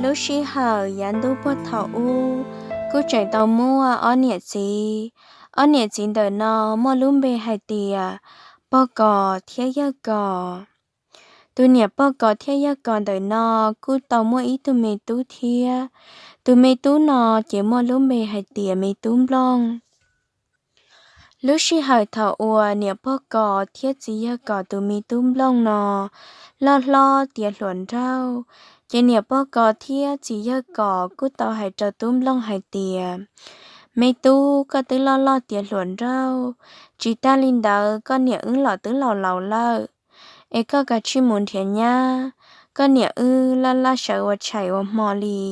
Lub sij hawm yav ntuj puag thaum ub, kuj tseem tau muaj ob niam txiv. Ob niam txiv ntawm no muaj lub npe hais tias Pog Kos thiab Yawg Kos. Tus niam Pog Kos thiab Yawg Kos ntawm no kuj tau muaj ib tug me tub thiab. Tus me tub no ces muaj lub npe hais tias me tub Nplooj. Lub sij hawm thaum uas niam Pog Kos thiab txiv Yawg Kos tus me tub Nplooj no loj hlob tiav hluas nraug, ces niam Pog Kos thiab txiv Yawg Kos kuj tau hais rau tub Nplooj hais tias, Me tub, koj twb loj loj tiav hluas nraug, tsis tas li ntawd koj niam wb los twb laus laus lawm, es koj kav tsij mus nrhiav nyab, koj niam wb laj laj sawv ua tshais ua hmo li.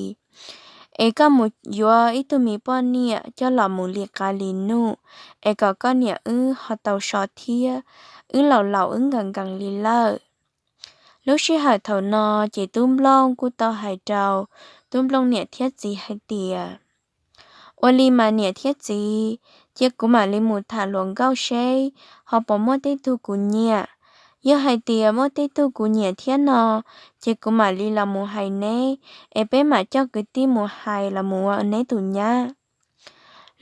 Es koj mus yuav ib tug me poj niam coj los mus li qab li nuj, es kom koj niam wb ho tau so thiab, wb laus laus wb nkees nkees li lawm. Lub sij hawm thaum no ces tub Nplooj kuj tau hais rau tub Nplooj niam thiab txiv hais tias, Ua li mas niam thiab txiv, cia kuv mam li mus tham hluas nkauj seb ho puas muaj tej tug kuv nyiam. Yog hais tias muaj tej tug kuv nyiam thiab no, ces kuv mam li los mus hais neb, es peb mam coj kwv tij mus hais los mus ua neb tus nyab.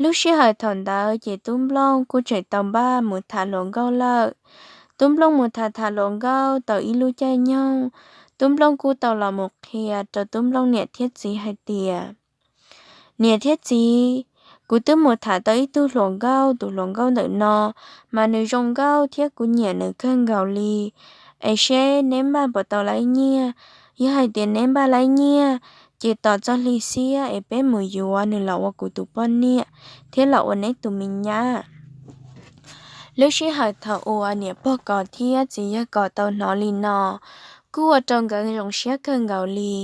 Lub sij hawm thaum ntawd ces tub Nplooj kuj tseem tau npaj mus tham hluas nkauj lawm. Tub Nplooj mus tham tham hluas nkauj tau ib lub caij nyoog, tub Nplooj kuj tau los mus qhia rau tub Nplooj niam thiab txiv hais tias, Niam thiab txiv, kuv twb mus tham tau ib tug hluas nkauj, tus hluas nkauj ntawm no mas nws zoo nkauj thiab kuv nyiam nws kawg nkaus li. Es seb neb npaj puas tau laib nyiaj. Yog hais tias neb npaj laib nyiaj, ces tos txog hli xiab es peb mus yuav nws los ua kuv tus poj niam thiab los ua neb tus me nyab. Lub sij hawm thaum uas niam Pog Kos thiab txiv Yawg Kos tau hnov li no, kuj ua rau nkawd zoo siab kawg nkaus li,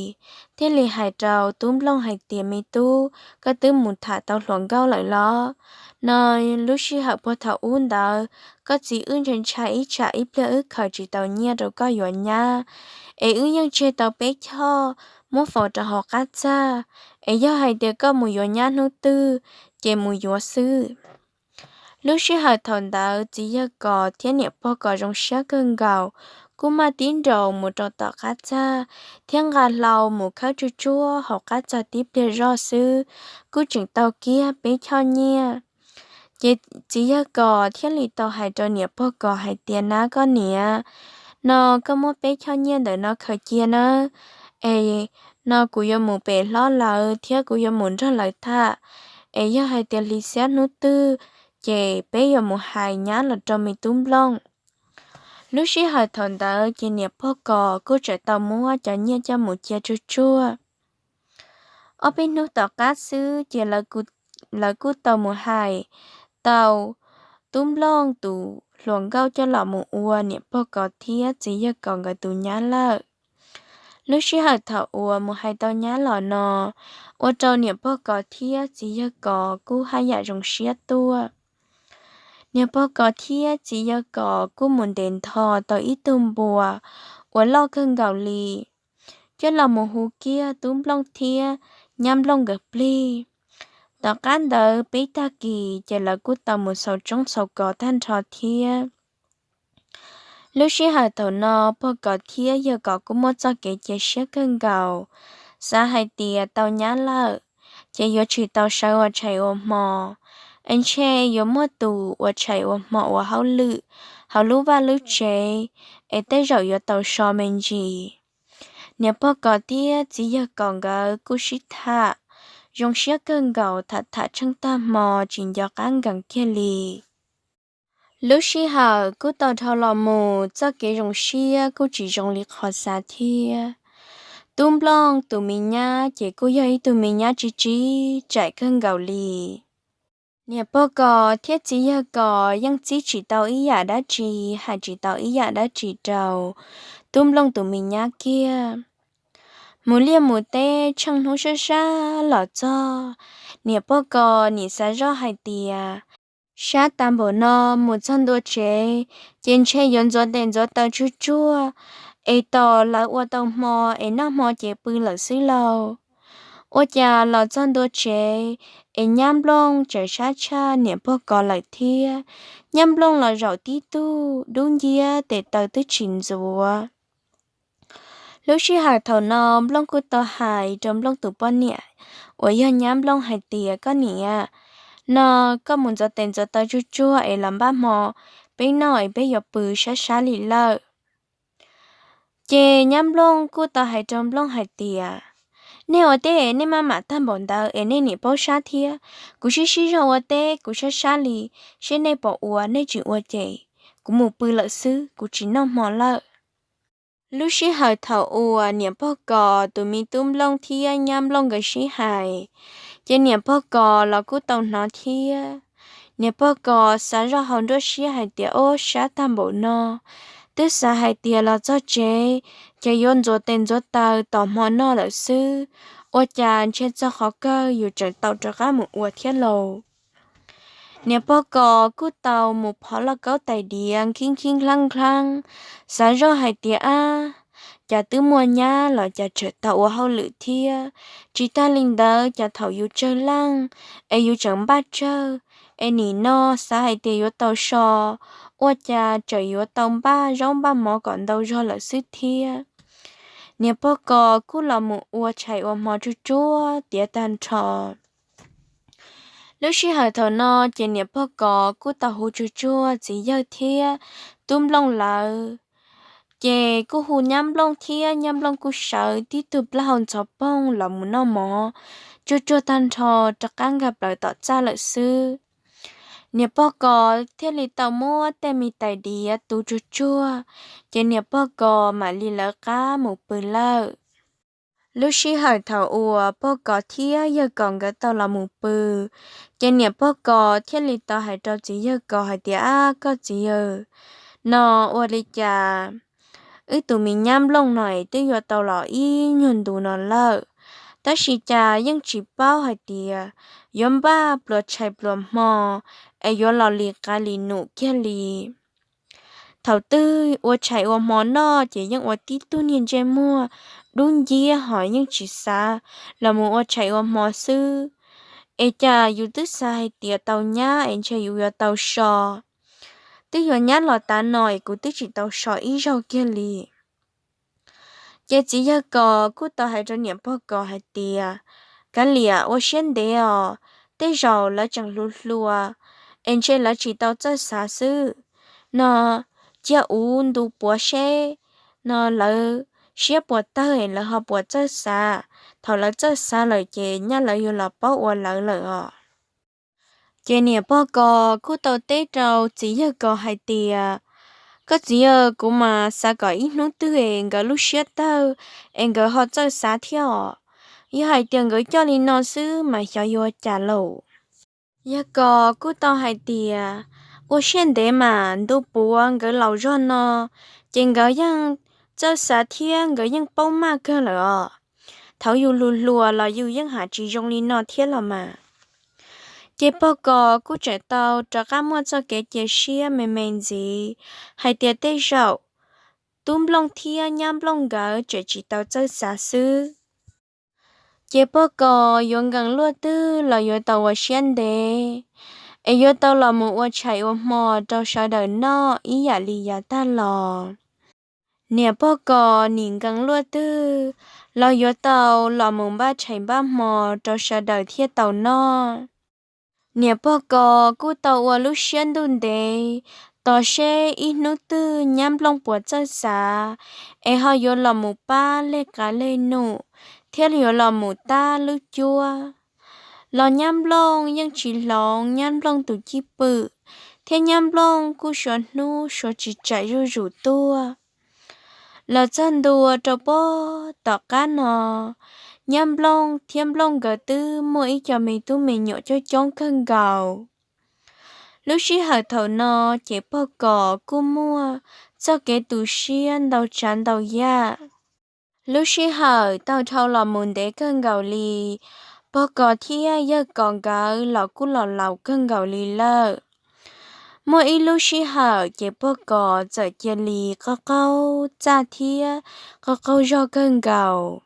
thiaj li hais rau tub Nplooj hais tias, Me tub, koj twb mus tham tau hluas nkauj lawm los? No lub sij hawm puag thaum ub ntawd, koj txiv wb ntshai ntshai ib tsam ib pliag wb khaws tsis tau nyiaj rau koj yuav nyab, es wb yeej tseg tau peb choj muab faus rau hauv qab txag, es yog hais tias koj mus yuav nyab hnub twg, ces mus yuav xwb. Lub sij hawm thaum ntawd txiv Yawg Kos thiab niam Pog Kos zoo siab kawg nkaus, kuj maj tib nraus mus rau tom qab txag, thiab nqa hlau mus khawb tsuj tsuab hauv qab txag tib pliag zoj xwb, kuj tseem tau kiag peb choj nyiaj. Ces txiv Yawg Kos thiaj li tau hais rau niam Pog Kos hais tias, Nab koj niam, no koj muab peb choj nyiaj ntawm no khaws cia nawb, es no kuv yuav mus pem hlob lawv thiab kuv yuav mus nrog lawv tham, es yog hais tias hli xiab hnub twg, ces peb yuav mus hais nyab los rau me tub Nplooj. Lub sij hawm thaum ntawd ces niam Pog Kos kuj tseem tau muab cov nyiaj coj mus cia tsuj tsuag. Ob peb hnub tom qab xwb ces lawv kuj tau mus hais tau tub Nplooj tus hluas nkauj coj los mus ua niam Pog Kos thiab txiv Yawg Kos nkawd tus nyab lawm. Lub sij hawm thaum uas mus hais tau nyab los no, ua rau niam Pog Kos thiab txiv Yawg Kos kuj haj yam zoo siab tuaj. Niam Pog Kos thiab txiv Yawg Kos kuj mus ntes ntho tau ib tug npua uas loj kawg nkaus li, coj los mus hu kiag tub Nplooj thiab nyab Nplooj nkawd plig. Tom qab ntawd peb tag kis ces lawv kuj tau mus xaus tshoob xaus kos tag nrho thiab. Lub sij hawm thaum no Pog Kos thiab Yawg Kos kuj muaj txoj kev cia siab kawg nkaus, xav hais tias tau nyab lawm, ces yuav tsis tau sawv ua tshais ua hmo, es ntshe yuav muaj tus ua tshais ua hmo ua hauj lwm hauv lub vaj lub tsev, es tej zaum yuav tau so me ntsis. Niam Pog Kos thiab txiv Yawg Kos nkawd kuj sib tham, zoo siab kawg nkaus tham tham tsheej tag hmo tsis nco qab nkees kiag li. Lub sij hawm kuj tau dhau los mus, txoj kev zoo siab kuj tsis zoo li qhov xav thiab. Tub Nplooj tus me nyab ces kuj yog ib tug me nyab tsis tsim txom kawg nkaus li. Niam Pog Kos thiab txiv Yawg Kos yeej txib tsis tau ib yam dab tsi, hais tsis tau ib yam dab tsi rau Tub Nplooj tus me nyab kiag. Mus liaj mus teb tsheej hnub sab sab los txog, niam Pog Kos nim xav zoj hais tias, sab tas npaum no mus txog ntua tsev, ces ntshe yuav ntxuav tes ntxuav taw tsuj tsuag, es tos lawv ua tau hmo es noj hmo ces pw lawm xwb lauj. Ua cas los txog ntua tsev, es nyab Nplooj tseem sab tshaj niam Pog Kos lawm thiab. Nyab Nplooj los zaum tib tug dub nciab tes taw twb tsis ntxuav. Lub sij hawm thaum no Nplooj kuj tau hais rau Nplooj tus poj niam uas yog nyab Nplooj hais tias, Koj niam, no koj mus ntxuav tes ntxuav taw tsuag tsuag es los npaj hmo peb noj es peb yuav pw sab sab li lawm. Ces nyab Nplooj kuj tau hais rau Nplooj hais tias, Nej ua teb nej maj mam tag npaum ntawd es nej niam paub sab thiab. Kuv sib sib zog ua teb kuv sab sab li, seb nej pom ua, nej tsis ua ces kuv mus pw lawm xwb, kuv tsis noj hmo lawm. Lub sij hawm thaum uas niam pog Kos tus me tub Nplooj thiab nyab Nplooj nkawd sib hais, ces niam pog Kos los kuj tau hnov thiab. Niam pog Kos xav zoj hauv nruab siab hais tias, Ob, sab tag npaum no, twb xav hais tias los txog tsev ces yuav ntxuav tes ntxuav taw tos hmo noj lawm xwb, ua cas ntshe txog qhov kawg yus tseem tau rov qab mus ua thiab lauj. Niam pog Kos kuj tau mus phov lauj kaub tais diav khib khib nkhab nkhab, xav zoj hais tias, Ab, cas twb muaj nyab los cas tseem tau ua hauj lwm thiab. Tsis tag li ntawd cas thaum yus tsawg leej es yus tseem npaj tsawg, es nim no xav hais tias yuav tau so, ua cas tseem yuav tau npaj zaub npaj mov kom ntau zog lawm xwb thiab. Niam pog Kos kuj los mus ua tshais ua hmo tsuag tsuag tiav tag nrho. Lub sij hawm thaum no ces niam pog Kos kuj tau hu tsuag tsuag txiv yawg thiab tub Nplooj lawv, ces kuj hu nyab Nplooj thiab nyab Nplooj kuj sawv tib tug plaub hau ntxhov poog los mus noj mov tsuag tsuag tag nrho rov qab nkag plaws tom txaj lawm xwb. Niam pog Kos thiaj li tau muab tej me tais diav tu tsuag tsuag, ces niam pog Kos mam li lawv qab mus pw lawm. Lub sij hawm thaum uas pog Kos thiab yawg Kos nkawd tau los mus pw, ces niam pog Kos thiaj li tau hais rau txiv yawg Kos hais tias, Ab, koj txiv yawg, no ua li cas wb tus me nyab Nplooj no es twb yuav tau los ib nyuag ntu no lawm, tab sis cas yeej tsis paub hais tias yuav npaj pluas tshais pluas hmo es yuav los li qav li num kiag li. Thaum twg ua tshais ua hmo noj ces yeej ua tib tug niag ntsej muag dub nciab hos yeej tsis xav los mus ua tshais ua hmo xwb. Es cas yus twb xav hais tias tau nyab es ntshe yus yuav tau so, twb yuav nyab los tav no es kuv twb tsis tau so ib zaug kiag li. Ces txiv yawg Kos kuj tau hais rau niam pog Kos hais tias, Kav liam, ua siab ntev os, tej zaum lawv tseem hluas hluas es ntshe lawv tsis tau txawj xav xwb. No cia uv ntu puav seb no lawv siab puas tawg es lawv ho puas txawj xav. Thaum lawv txawj xav lawm ces nyaj lawv yuav los paub ua lawv lawm os. Ces niam pog Kos kuj tau teb rau txiv yawg Kos hais tias, Koj txiv yawg, kuv mas xav kom ib hnub twg es nkawd lub siab tawg es nkawd ho txawj xav thiab os. Yog hais tias nkawd coj li no xwb mas xyov yuav cas lauj. Yawg Kos kuj tau hais tias, Ua siab ntev mas, ntu puav nkawd laus zog no ces nkawd yeej txawj xav thiab nkawd yeej paub maj kawg lawm os. Thaum yus hluas hluas los yus yeej hais tsis zoo li no thiab los mas. Ces pog Kos kuj tseem tau rov qab muaj txoj kev cia siab me me ntxiv hais tias tej zaum tub Nplooj thiab nyab Nplooj nkawd tseem tsis tau txawj xav xwb. Ces pog Kos yuav nkees luaj twg los yuav tau ua siab ntev, es yuav tau los mus ua tshais ua hmo rau sawv daws noj ib yam li yav tag los. Niam pog Kos nim nkees luaj twg los yuav tau los mus npaj tshais npaj hmo rau sawv daws thiaj tau noj. Niam pog Kos kuj tau ua lub siab ntuj ntev tos seb ib hnub twg nyab Nplooj puas txawj xav, es ho yuav los mus pab lej qav lej num, thiab yuav los mus tab lub cuab. Los nyab Nplooj yeej tsis hloov nyab Nplooj tus cwj pwm, thiab nyab Nplooj kuj suav hnub suav tsis tsaim zuj zus tuaj. Los txog ntua rau pog tom qab no, nyab Nplooj thiab Nplooj nkawd twb muaj ib co me tub me nyuam coob coob kawg nkaus. Lub sij hawm thaum no ces pog Kos kuj muaj txoj kev tu siab ntau tsav ntau yam. Lub sij hawm tau dhau los mus ntev kawg nkaus li, pog Kos thiab yawg Kos nkawd los kuj los laus kawg nkaus li lawm. Muaj ib lub sij hawm ces pog Kos txawm cia li qaug qaug txaj thiab qaug qaug zog kawg nkaus.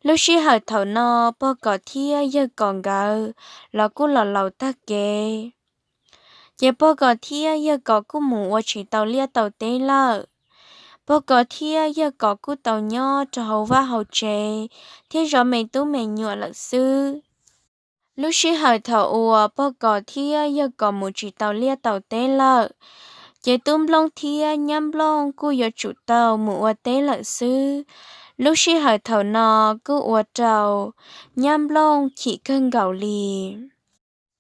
Lub sij hawm thaum no pog Kos thiab yawg Kos nkawd los kuj los laus tag kev. Ces pog Kos thiab yawg Kos kuj mus ua tsis tau liaj tau teb lawm. Pog Kos thiab yawg Kos kuj tau nyob rau hauv vaj hauv tsev thiab zov me tub me nyuam lawm xwb. Lub sij hawm thaum uas pog Kos thiab yawg Kos mus tsis tau liaj tau teb lawm, ces tub Nplooj thiab nyab Nplooj kuj yuav tsum tau mus ua teb lawm xwb. Lub sij hawm thaum no kuj ua rau nyab Nplooj chim kawg nkaus li.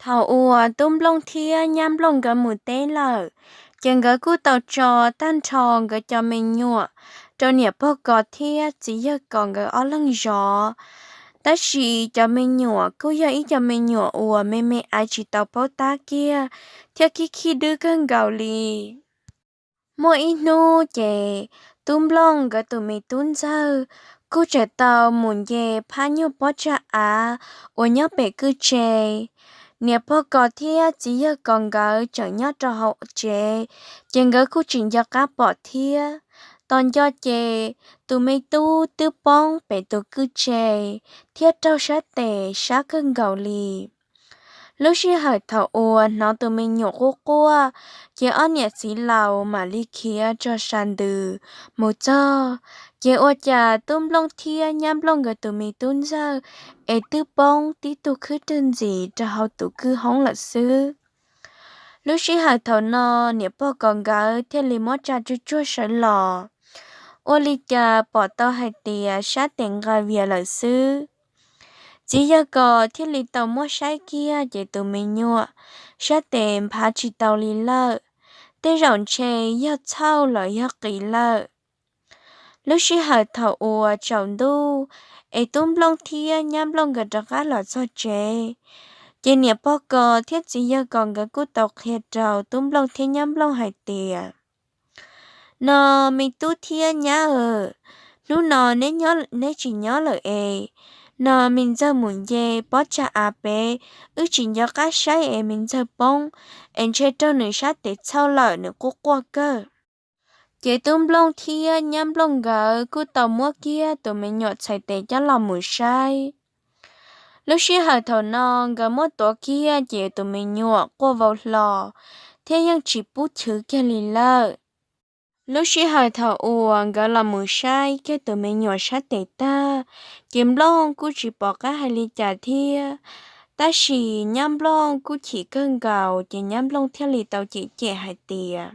Thaum uas tub Nplooj thiab nyab Nplooj nkawd mus teb lawm, ces nkawd kuj tau tso tag nrho nkawd cov me nyuam rau niam pog Kos thiab txiv yawg Kos nkawd ob leeg zov. Tab sis cov me nyuam kuj yog ib co me nyuam uas me me aiv tsis tau paub tab kiag thiab khib khib dwb kawg nkaus li. Muaj ib hnub ces tub Nplooj nkawd tus me tub ntxawg kuj tseem tau mus nce phab nyuag pob tsag av uas nyob pem kwj tse. Niam pog Kos thiab txiv yawg Kos nkawd tseem nyob rau hauv tsev, ces nkawd kuj tsis nco qab pom thiab. Tos nco ces tus me tub twb poob pem tus kwj tse thiab raug sab tes sab kawg nkaus li. Lub sij hawm thaum uas hnov tus me nyuam quaj quaj, ces ob niam txiv laus mam li khiav tso sa ntws mus txog, ces ua cas tub Nplooj thiab nyab Nplooj nkawd tus me tub ntxawg es twb poob tib tug khwb rwg ntxiv rau hauv tus kwj hoob lawm xwb. Lub sij hawm thaum no niam pog Kos nkawd thiaj li muab tsa tsuj tsuag sawv los, ua li cas pom tau hais tias sab tes nqa vias lawm xwb. Txiv yawg Kos thiaj li tau muab saib kiag ces tus me nyuam sab tes nphav tsis tau li lawm, tej zaum ntshe yog txhauj los yog qis lawm. Lub sij hawm thaum uas tsaus ntuj, es tub Nplooj thiab nyab Nplooj nkawd rov qab los txog tsev, ces niam pog Kos thiab txiv yawg Kos nkawd kuj tau qhia rau tub Nplooj thiab nyab Nplooj hais tias, no, me tub thiab nyab aw, hnub no neb tsis nyob lawm es, no me ntxawg mus nce pob tsag av pem, wb tsis nco qab saib es me ntxawg poob, es ntshe raug nws sab tes txhauj lawm nws quaj quaj kawg. Ces tub Nplooj thiab nyab Nplooj nkawd kuj tau muab kiag tus me nyuam txhais tes coj los mus saib. Lub sij hawm thaum no nkawd muab tuav kiag ces tus me nyuam quaj vau hlo thiab yeej tsis pub chwv kiag li lawm. Lub sij hawm thaum uas nkawd los mus saib kiag tus me nyuam sab tes tag, ces Nplooj kuj tsis pom qab hais li cas thiab. Tab sis nyab Nplooj kuj chim kawg nkaus ces nyab Nplooj thiaj li tau cem cem hais tias,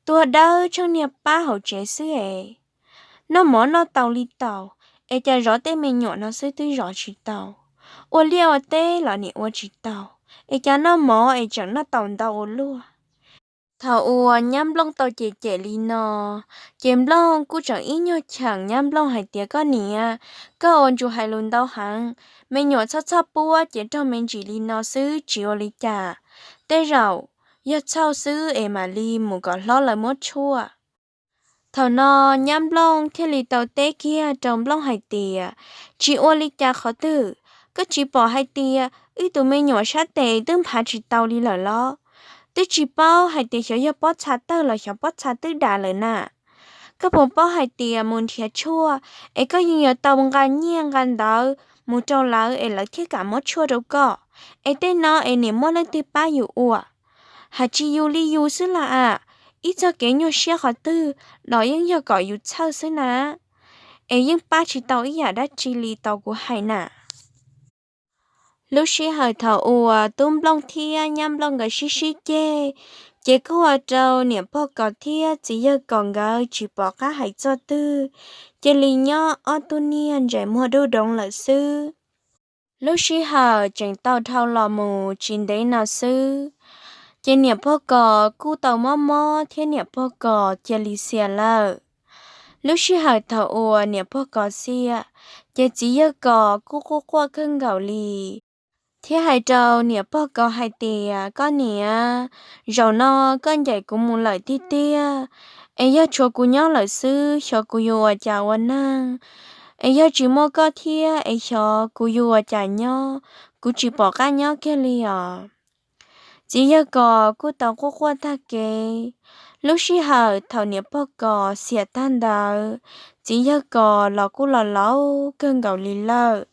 tuag dawb tsheej niag pab hauv tsev xwb es, noj mov noj tau li tau, es cas zov tej me nyuam no xwb twb zov tsis tau, ua liaj ua teb los nim ua tsis tau, es cas noj mov es tseem noj tau ntau ua luaj. Thaum uas nyab Nplooj tau cem cem li no, ces Nplooj kuj tseem ib nyuag cheem nyab Nplooj hais tias, koj niam, koj ua ntsuas hais lus ntau heev, me nyuam txhob txhob puab ces raug me ntsis li no xwb tsis ua li cas, tej zaum yog txhauj xwb es mam li mus kom hlob lawv muab tshuaj. Thaum no nyab Nplooj thiaj li tau teb kiag rau Nplooj hais tias, tsis ua li cas qhov twg, koj tsis pom hais tias wb tus me nyuam sab tes twb nphav tsis tau li lawm los? Twb tsis paub hais tias xyov yog pob txha tawg los xyov pob txha twb dav lawm na. Koj puas paub hais tias mus nrhiav tshuaj es koj yeej yuav tau nqa nyiaj nqa ntawv mus rau lawv es lawv thiaj kam muab tshuaj rau koj, es tej no es nim muaj leej twg pab yus ua? Hais tsis yus li yus xwb las as, ib txog kev nyuaj siab qhov twg los yeej yog kom yus txhawj xwb na, es yeej pab tsis tau ib yam dab tsi li tau kuv hais na. Lub sij hawm thaum uas tub Nplooj thiab nyab Nplooj nkawd sib sib ceg, ces kuj ua rau niam pog Kos thiab txiv yawg Kos nkawd tsis pom qab hais txoj twg, cia li nyob ob tug niag ntsais muag dub doov lawm xwb. Lub sij hawm tseem tau dhau los mus tsis ntev no xwb, ces niam pog Kos kuj tau mob mob thiab niam pog Kos cia li xiam lawm. Lub sij hawm thaum uas niam pog Kos xiam, ces txiv yawg Kos kuj quaj quaj kawg nkaus li, thiab hais rau niam pog Kos hais tias, koj niam, zaum no koj ncaim kuv mus lawm tiag tiag, es yog tshuav kuv nyob lawm xwb xyov kuv yuav ua cas ua neeg, es yog tsis muaj koj thiab es xyov kuv yuav ua cas nyob, kuv tsis pom qab nyob kiag li os. Txiv yawg Kos kuj tau quaj quaj tag kev. Lub sij hawm thaum niam pog Kos xiam tag ntawd, txiv yawg Kos los kuj los laus kawg nkaus li lawm,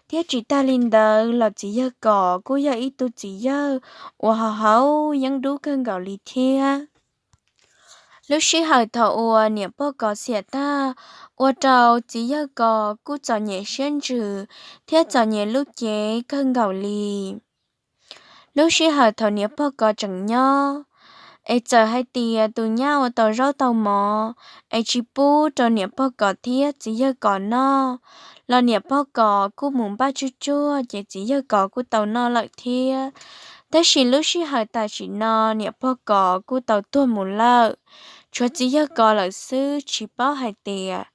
thiab tsis tag li ntawd los txiv yawg Kos kuj yog ib tug txiv yawg uas haus haus yeeb dub kawg nkaus li thiab. Lub sij hawm thaum uas niam pog Kos xiam tag, ua rau txiv yawg Kos kuj txom nyem siab ntsws thiab txom nyem lub cev kawg nkaus li. Lub sij hawm thaum niam pog Kos tseem nyob, es txawm hais tias tus nyab ua tau zaub tau mov es tsis pub rau niam pog Kos thiab txiv yawg Kos noj, los niam pog Kos kuj mus npaj tsuj tsuag ces txiv yawg Kos kuj tau noj lawm thiab. Tab sis lub sij hawm tam sim no niam pog Kos kuj tau tuag mus lawm, tshuav txiv yawg Kos lawm xwb, tsis paub hais tias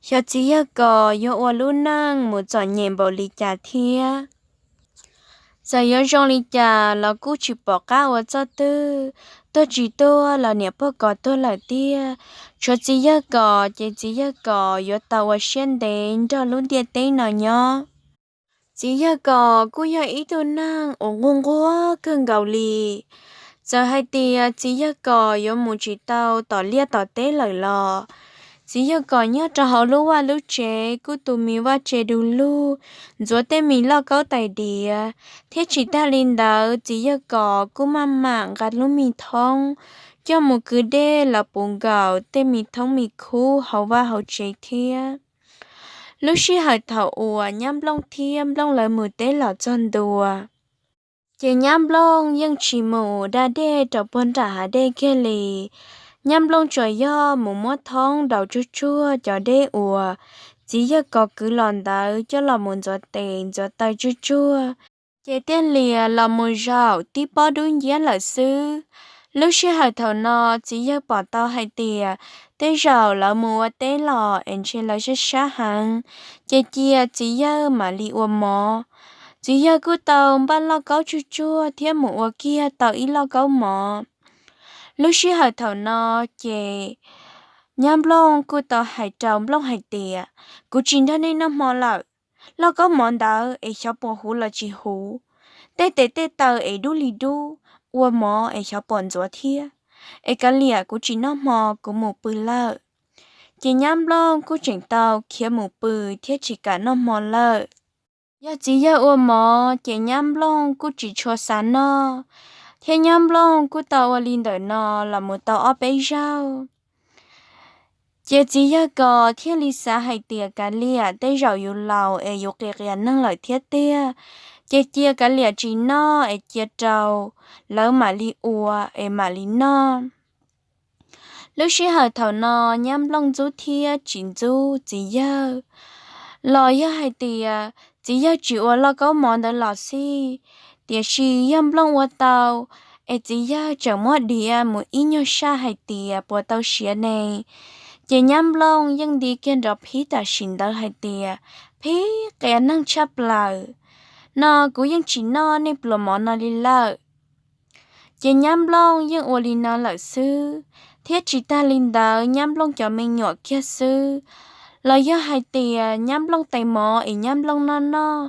xyov txiv yawg Kos yuav ua lub neej mus txom nyem npaum li cas thiab. Txawm yuav zoo li cas los kuj tsis pom qab ua txoj twg, tuag tsis tuag los niam pog Kos tuag lawm tiag, tshuav txiv yawg Kos ces txiv yawg Kos yuav tau ua siab ntev nrog lub ntiaj teb no nyob. Txiv yawg Kos kuj yog ib tug neeg uas nquag nquag kawg nkaus li. Txawm hais tias txiv yawg Kos yuav mus tsis tau tom liaj tom teb lawm los txiv yawg Kos nyob rau hauv lub vaj lub tsev kuj tu me vaj tse du lug, ntxuav tej me lauj kaub tais diav, thiab tsis tag li ntawd txiv yawg Kos kuj maj mam nqa lub me thoob coj mus kwv dej los puv nkaus tej me thoob me khub hauv vaj hauv tsev thiab. Lub sij hawm thaum uas nyab Nplooj thiab Nplooj lawv mus teb los txog ntua, ces nyab Nplooj yeej tsis mus da dej rau puag nram hav dej kiag li. Nyab Nplooj tsuas yog mus muab thoob daus tsuj tsuag cov dej uas txiv yawg Kos kwv los ntawd coj los mus ntxuav tes ntxuav taw tsuj tsuag, ces tiag lias los mus zaum tib pob dub nciab lawm xwb. Lub sij hawm thaum no txiv yawg pom tau hais tias tej zaum lawv mus ua teb los es ntshe lawv sab sab heev, ces cia txiv yawg mam li ua mov. Txiv yawg kuj tau npaj lauj kaub tsuj tsuag thiab mus ua kiag tau ib lauj kaub mov. Lub sij hawm thaum no ces nyab Nplooj kuj tau hais rau Nplooj hais tias, kuv tsis nrog nej noj hmo lawm. Lauj kaub mov ntawd es xyov puas huv los tsis huv, tej tes tej taw es dub li dub, ua mov es xyov puas ntxuav thiab. Es kav liam kuv tsis noj hmo, kuv mus pw lawm. Ces nyab Nplooj kuj tseem tau khiav mus pw thiab tsis kam noj hmo lawm. Yog txiv yawg ua mov ces nyab Nplooj kuj tsis tshua xav noj, thiab nyab Nplooj kuj tau ua li ntawm no los mus tau ob peb zaug. Ces txiv yawg Kos thiaj li xav hais tias kav liam tej zaum yus laus es yus qias qias neeg lawm thiab tiag, ces cia kav liam tsis noj es cia rau lawv mam li ua es mam li noj. Lub sij hawm thaum no nyab Nplooj ntxub thiab tsis ntxub txiv yawg, los yog hais tias txiv yawg tsis ua lauj kaub mov ntawd los xij, tiam sis yog Nplooj ua tau, es txiv yawg tseem muab diav mus ib nyuag saj hais tias puas tau siav ne, ces nyab Nplooj yeej nti kiag nrov phib tam sim ntawd hais tias, phib qias neeg tshaj plaws, no kuv yeej tsis noj nej pluas mov no li lawm. Ces nyab Nplooj yeej ua li no lawm xwb, thiab tsis tag li ntawd nyab Nplooj cov me nyuam kiag xwb, los yog hais tias nyab Nplooj tais mov es nyab Nplooj noj noj,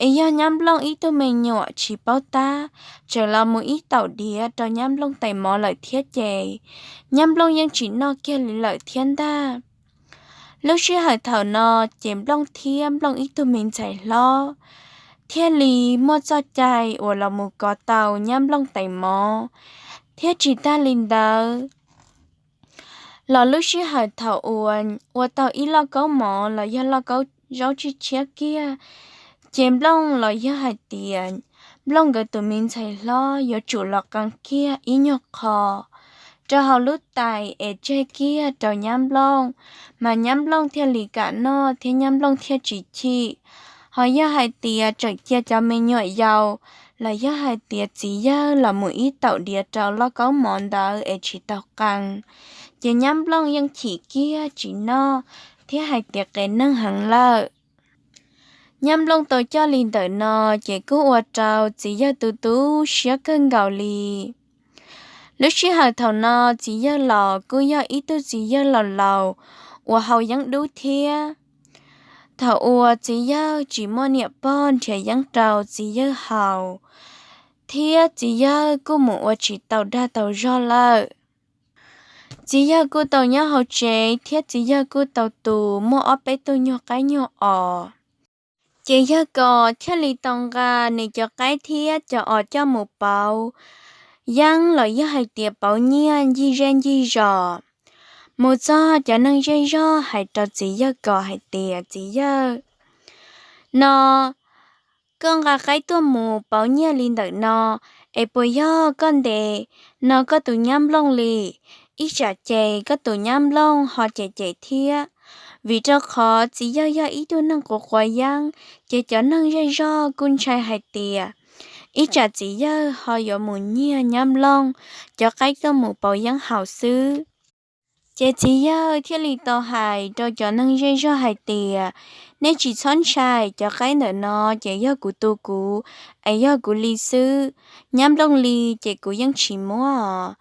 es yog nyab Nplooj ib tug me nyuam tsis paub tab, tseem los mus ib taum diav rau nyab Nplooj tais mov lawm thiab ces nyab Nplooj yeej tsis noj kiag li lawm thiab ntag. Lub sij hawm thaum no ces Nplooj thiab Nplooj ib tug me ntxhais hlob thiaj li muaj txoj cai uas los mus kov tau nyab Nplooj tais mov, thiab tsis tag li ntawd los lub sij hawm thaum uas ua tau ib lauj kaub mov los yog lauj kaub zaub tshiab tshiab kiag, ces Nplooj los yog hais tias Nplooj nkawd tus me ntxhais hlob yuav tsum los qee kiag ib nyuag qho rau hauv lub tais es tseg kiag rau nyab Nplooj, mas nyab Nplooj thiaj li kam noj thiab nyab Nplooj thiaj tsis chim. Ho yog hais tias tseem cia cov me nyuam yaus los yog hais tias txiv yawg los mus ib taum diav rau lauj kaub mov ntawd es tsis tau qee, ces nyab Nplooj yeej chim kiag tsis noj thiab hais tias qias neeg heev lawm. Nyab Nplooj tau coj li ntawm no, ces kuj ua rau txiv yawg tu tu siab kawg nkaus li. Lub sij hawm thaum no txiv yawg los kuj yog ib tug txiv yawg laus laus uas haus yeeb dub thiab. Thaum uas txiv yawg tsis muaj niam pog nrhiav yeeb rau txiv yawg haus, thiab txiv yawg kuj mus ua tsis tau dag tau zog lawm. Txiv yawg kuj tau nyob hauv tsev thiab txiv yawg kuj tau tus muaj ob peb tug nyuag qaib nyuag os. Ces yawg Kos thiaj li tau nqa nws cov qaib thiab cov os coj mus pauv, yeeb los yog hais tias pauv nyiaj ncig zej ncig zos. Mus txog cov neeg zej zog hais rau txiv yawg Kos hais tias, Txiv yawg, no koj nqa qaib tuaj mus pauv nyiaj li ntawm no, es puas yog koj ntes no koj tus nyab nplooj li? Ib tsam ces koj tus nyab nplooj ho cem cem thiab. Vim rau qhov txiv yawg yog ib tug neeg quav quav yeeb, ces cov neeg zej zog kuj ntshai hais tias ib tsam txiv yawg ho yuav mus nyiag nyab nplooj cov qaib tuaj mus pauv yeeb haus xwb. Ces txiv yawg thiaj li tau hais rau cov neeg zej zog hais tias, Nej tsis txhob ntshai, cov qaib ntawm no ces yog kuv tu kuv, es yog kuv li xwb. Nyab nplooj li ces kuv yeej tsis muab os.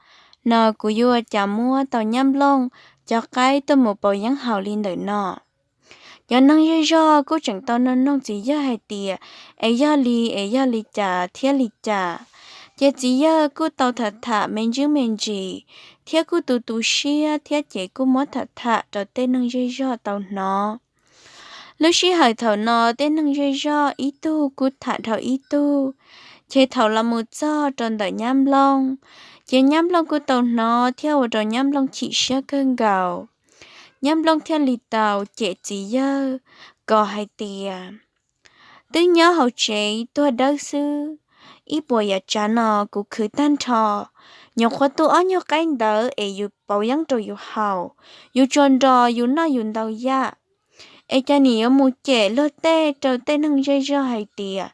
No kuv yuav ua cas muab tau nyab nplooj cov qaib tuaj mus pauv yeeb haus li ntawm no? Cov neeg zej zog kuj tseem tau nug noog txiv yawg hais tias, Es yog li, es yog li cas thiab li cas? Ces txiv yawg kuj tau tham tham me ntsis me ntsis, thiab kuj tu tu siab thiab ces kuj muab tham tham rau tej neeg zej zog tau hnov. Lub sij hawm thaum no tej neeg zej zog ib tug kuj tham dhau ib tug, ces thaum los mus txog rau ntawm nyab nplooj, ces nyab nplooj kuj tau hnov thiab ua rau nyab nplooj chim siab kawg nkaus. Nyab nplooj thiaj li tau cem txiv yawg Kos hais tias, Twb nyob hauv tsev tuag dawb xwb, ib puas yam tsav no kuv khwv tag nrho, nyuam qhuav tu ob nyuag qaib ntawd es yus pauv yeeb rau yus haus, yus tsuas nrog yus noj yus ntau yam, es cas nim yuav mus cem luag tej rau tej neeg zej zog hais tias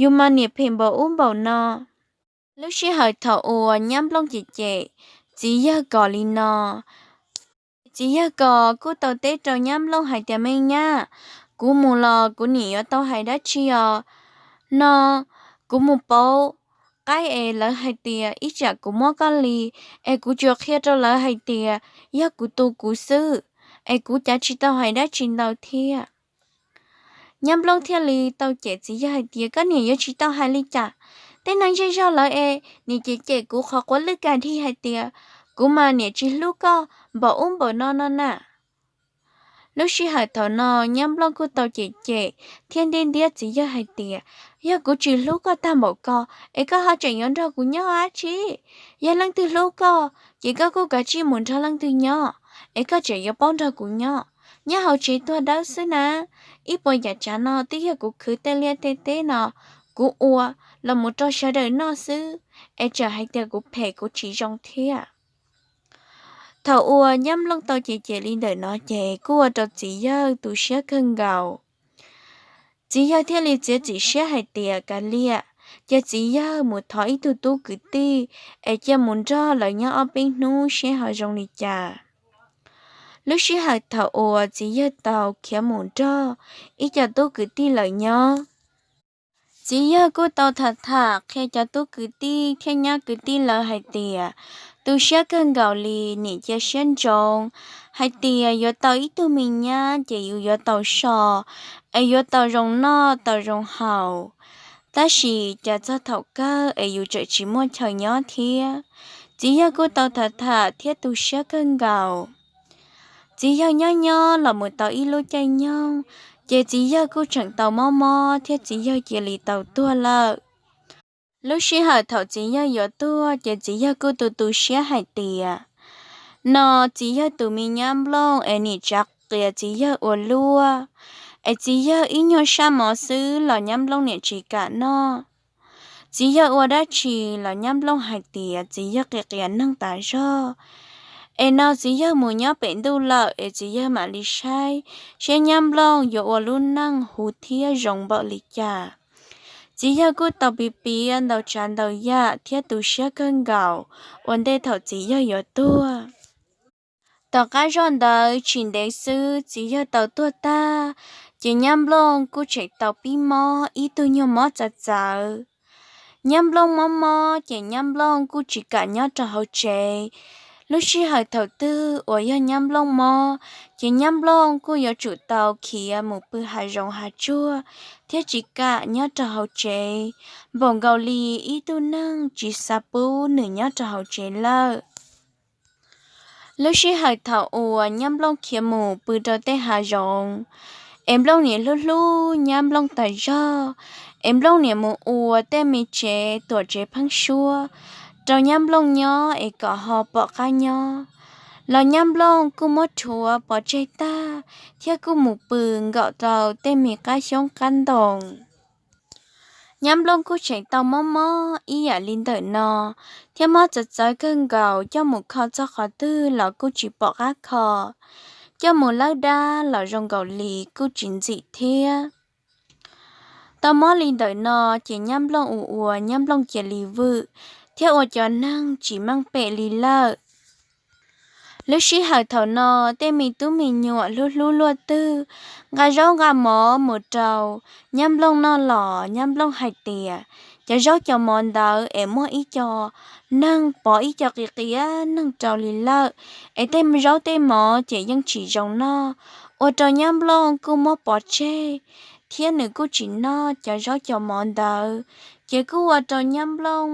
yus mas niam phem npaum ub npaum no. Lub sij hawm thaum uas nyab nplooj cem cem txiv yawg Kos li no, txiv yawg Kos kuj tau teb rau nyab nplooj hais tias, Me nyab, kuv mus los kuv nim yuav tau hais dab tsi os? No kuv mus pauv qaib es lawv hais tias ib tsam kuv muab koj li, es kuv tsuas qhia rau lawv hais tias yog kuv tu kuv xwb, es kuv cav tsis tau hais dab tsi ntau thiab. Nyab nplooj thiaj li tau cem txiv yawg hais tias, Koj niam yuav tsis tau hais li cas? Tej neeg zej zog lawv es nim cem cem kuv qhov quav lwj kas dhi hais tias kuv mas niam tsis hlub koj npaum ub npaum no no na. Lub sij hawm thaum no nyab nplooj kuj tau cem cem thiab ntiab ntiab txiv yawg hais tias, Yog kuv tsis hlub koj tag npaum ko, es koj ho tseem yuav nrog kuv nyob dab tsi? Yog leej twg hlub koj, ces koj kuj kav tsij mus nrog leej twg nyob, es koj tseem yuav paub nrog kuv nyob. Nyob hauv tsev tuag dawb xwb na, ib puas yam tsav no twb yog kuv khwv tej liaj tej teb no kuv ua los mus rau sawv daws noj xwb, es tseem hais tias kuv phem kuv tsis zoo thiab. Thaum uas nyab nplooj tau cem cem li ntawm no ces kuj ua rau txiv yawg tu siab kawg nkaus. Txiv yawg thiaj li txiav txim siab hais tias kav liam, ces txiv yawg mus thov ib tug tub kwv tij es cia mus nrog lawv nyob ob peb hnub seb ho zoo li cas. Lub sij hawm thaum uas txiv yawg tau khiav mus nrog ib co tub kwv tij lawm nyob, txiv yawg kuj tau tham tham qhia cov tub kwv tij thiab nyab kwv tij lawv hais tias tu siab kawg nkaus li, nim cia siab ntsoov hais tias yuav tau ib tug me nyab ces yus yuav tau so, es yuav tau zoo noj tau zoo haus. Tab sis cas txog thaum kawg es yus tseem tsis muaj chaw nyob thiab. Txiv yawg kuj tau tham tham thiab tu siab kawg nkaus. Txiv yawg nyob nyob los mus tau ib lub caij nyoog, ces txiv yawg kuj tseem tau mob mob thiab txiv yawg cia li tau tuag lawm. Lub sij hawm thaum txiv yawg yuav tuag ces txiv yawg kuj tu tu siab hais tias no txiv yawg tus me nyab nplooj es nim tsav qias txiv yawg ua luaj, es txiv yawg ib nyuag saj mov xwb los nyab nplooj nim tsis kam noj. Txiv yawg ua dab tsi los nyab nplooj hais tias txiv yawg qias qias neeg tas zog. Es no txiv yawg mus nyob pem ntuj lawm es txiv yawg mam li saib seb nyab nplooj yuav ua lub neej huv thiab zoo npaum li cas. Txiv yawg kuj tau piav piav ntau tsav ntau yam thiab tu siab kawg nkaus ua ntej thaum txiv yawg yuav tuag. Tom qab zog ntawd tsis ntev xwb txiv yawg tau tuag tag, ces nyab nplooj kuj tseem tau pib mob ib tug nyuag mob txawv txawv. Nyab nplooj mob mob ces nyab nplooj kuj tsis kam nyob rau hauv tsev. Lub sij hawm thaum twg uas yog nyab nplooj mob, ces nyab nplooj kuj yuav tsum tau khiav mus pw hav zoov hav tsuag thiab tsis kam nyob rau hauv tsev, npaum nkaus li ib tug neeg tsis xav pub nws nyob rau hauv tsev lawm. Lub sij hawm thaum uas nyab nplooj khiav mus pw rau tej hav zoov, es nplooj nim hlub hlub nyab nplooj tas zog, es nplooj nim mus ua tej me tsev tuam tsev pheeb suab, rau nyab Nplooj nyob es kom ho pom qab nyob. Los nyab Nplooj kuj muab rhuav pov tseg tag thiab kuj mus pw nkaum rau tej me qab xyoob qab ntoo. Nyab Nplooj kuj tseem tau mob mob ib yam li ntawm no, thiab mob txawv txawv kawg nkaus, coj mus kho txog qhov twg los kuj tsis pom qab kho, coj mus lawb dab los zoo nkaus li kuj tsis ntxim thiab. Tau mob li ntawm no ces nyab Nplooj ua ua nyab Nplooj cia li vwm thiab ua cov neeg tsis meej pem li lawm. Lub sij hawm thaum no tej me tub me nyuam hlub hlub luaj twg nqa zaub nqa mov mus rau nyab Nplooj noj los nyab Nplooj hais tias cov zaub cov mov ntawd es muaj ib co neeg pov ib co qias qias neeg rau li lawm, es tej zaub tej mov ces yeej tsis zoo noj, ua rau nyab Nplooj kuj muab pov tseg thiab nws kuj tsis noj cov zaub cov mov ntawd, ces kuj ua rau nyab Nplooj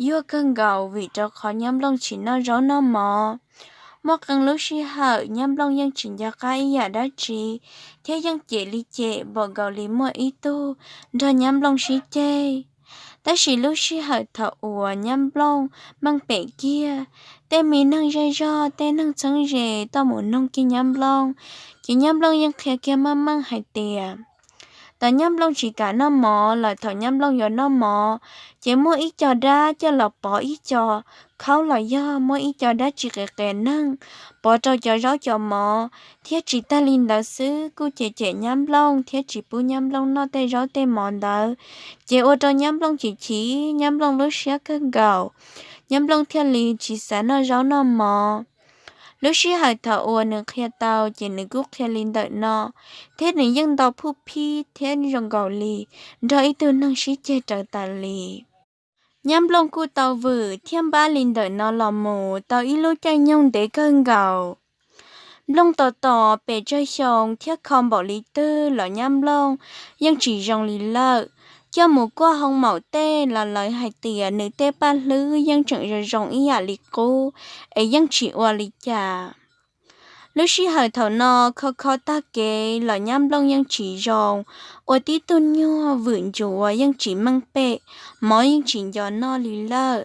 yuag kawg nkaus vim rau qhov nyab Nplooj tsis noj zaub noj mov. Muaj qee lub sij hawm nyab Nplooj yeej tsis nco qab ib yam dab tsi, thiab yeej cem li cem npaum nkaus li muaj ib tug nrog nyab Nplooj sib ceg. Tab sis lub sij hawm thaum uas nyab Nplooj meej pem kiag, tej me neeg zej zog tej neeg txheeb ze tuaj mus noog kiag nyab Nplooj, ces nyab Nplooj yeej qhia kiag meej meej hais tias thaum nyab Nplooj tsis kam noj mov los thaum nyab Nplooj yuav noj mov, ces muaj ib co dab coj los pov ib co khaub los yog muaj ib co dab tsi qias qias neeg pov rau cov zaub cov mov, thiab tsis tag li ntawd xwb kuj cem cem nyab Nplooj thiab tsis pub nyab Nplooj noj tej zaub tej mov ntawd, ces ua rau nyab Nplooj chim chim nyab Nplooj lub siab kawg nkaus, nyab Nplooj thiaj li tsis xav noj zaub noj mov. Lub sij hawm thaum uas nws qhia tau ces nws kuj qhia li ntawm no, thiab nws yeej ntaus phuj phib thiab zoo nkaus li nrog ib tug neeg sib ceg raws tas li. Nyab Nplooj kuj tau vwm thiab npab li ntawm no los mus tau ib lub caij nyoog ntev kawg nkaus. Nplooj tos tos pes tsawg xyoo thiab kho npaum li twg los nyab Nplooj yeej tsis zoo li lawm. Coj mus kuaj hoo maum tej los lawv hais tias nws tej paj hlwb yeej tseem zoo zoo ib yam li qub, es yeej tsis ua li cas. Lub sij hawm thaum no kho kho tag kev los nyab Nplooj yeej tsis zoo, ua tib tug nyuag vwm ntsuav yeej tsis meej pem, mov yeej tsis nco noj li lawm.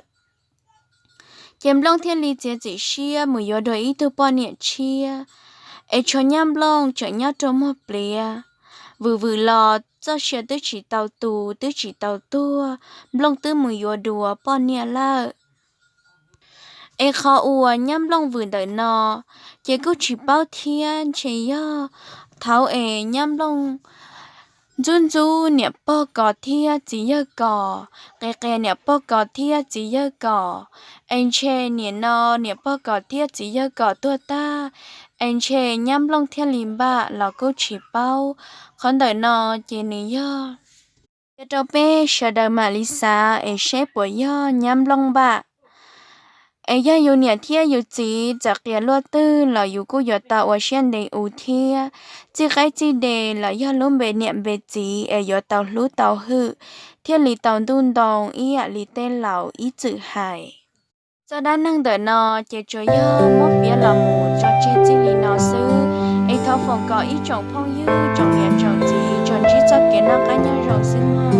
Ces Nplooj thiaj li txiav txim siab mus yuav dua ib tug poj niam tshiab, es tshuav nyab Nplooj tseem nyob rau muag pliav. Vwm vwm los txoj sia twb tsis tau tu twb tsis tau tuag, Nplooj twb mus yuav dua poj niam lawm. Es qhov uas nyab Nplooj vwm ntawm no, ces kuj tsis paub thiab, ntshe yog thaum es nyab Nplooj ntxub ntxub niam pog Kos thiab txiv yawg Kos, qias qias niam pog Kos thiab txiv yawg Kos, es ntshe nim no niam pog Kos thiab txiv yawg Kos tuag tag, es ntshe nyab Nplooj thiaj li npam los kuj tsis paub. Qhov ntawm no ces nws yog cia rau peb sawv daws mam li xav es seb puas yog nyab Nplooj npam. Es yog yus niam thiab yus txiv txawm qias luaj twg los yus kuj yuav tau ua siab ntev ua thiab, txij qaib txij dev los yog lub npe niam npe txiv es yuav tau hlub tau hwm, thiaj li tau ntuj ntoo ib yam li tej laus ib txwm hais. Txoj dab neeg ntawm no ces tsuas yog muab piav los mus tso tseg txij li no xwb, es thov foom kom ib tsoom phooj ywg tsoom niam tsoom txiv tsuas ntsib txoj kev noj qab nyob zoo xwb mog.